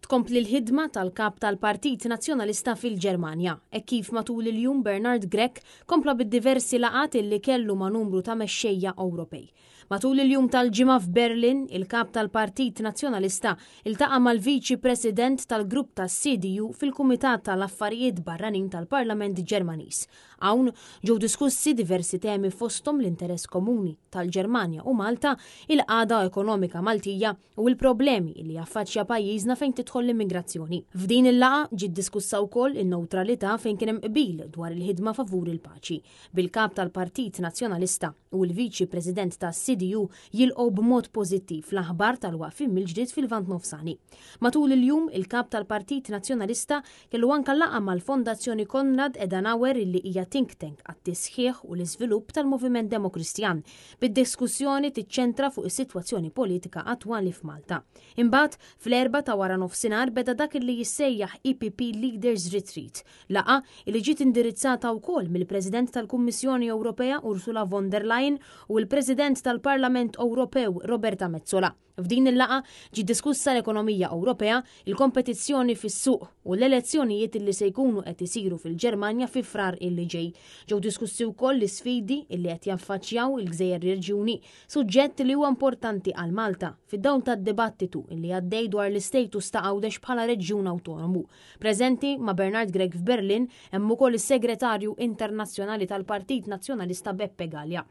Tkompli l-ħidma tal-Kap tal-Partit Nazzjonalista fil-Ġermanja, hekk kif matul il-jum Bernard Grech kompla bid-diversi laqgħat illi kellu ma' numru ta' mexxejja Ewropej. Matul il-jum tal-Ġimgħa f'Berlin, il-Kap tal-Partit Nazzjonalista iltaqa' mal-Viċi President tal-Grupp tas-CDU fil-Kumitat tal-Affarijiet Barranin tal-Parlament Ġermaniż. Hawn ġew diskussi diversi temi fosthom l-interess komuni tal-Ġermanja u Malta, il-qagħda ekonomika Maltija u l-problemi li jaffaċċja pajjiżna fejn tidħol l-immigrazzjoni. F'din il-laqgħa ġiet diskussa wkoll in-newtralità fejn kien hemm qbil dwar il-ħidma favur il-paċi, bil-Kap tal-Partit Nazzjonalista u l-Viċi President tas-CDU jilqgħu b'mod pożittiv l-aħbar tal-waqfien mill-ġdid fil-Lvant Nofsani. Matul il-jum, il-Kap tal-Partit Nazzjonalista kellu anke laqgħa mal-Fondazzjoni Konrad Adenauer illi hija think tank għat-tisħiħ u l-iżvilupp tal-moviment Demokristjan, bid-diskussjoni tiċċentra fuq is-sitwazzjoni politika attwali f'Malta. Imbagħad, fl-Erbgħa ta' waranofsinhar beda dak illi jissejjaħ EPP Leaders Retreat, laqgħa illi ġiet indirizzata wkoll mill-President tal-Kummissjoni Ewropea Ursula von der Leyen u l-President tal-Parlament Ewropew Roberta Metsola. F'din il-laqgħa ġiet diskussa l-ekonomija Ewropea, il-kompetizzjoni fis-suq u l-elezzjonijiet illi se jkunu qed isiru fil-Ġermanja fi Frar illi ġej. Ġew diskussi wkoll l-isfidi illi qed jaffaċċjaw il-gżejjer reġjuni, suġġett li huwa importanti għal Malta fid-dawl tad-dibattitu illi għaddej dwar l-istatus ta' Għawdex bħala reġjun awtonomu. Preżenti ma' Bernard Grech f'Berlin hemm ukoll is-Segretarju Internazzjonali tal-Partit Nazzjonalista Beppe Galea.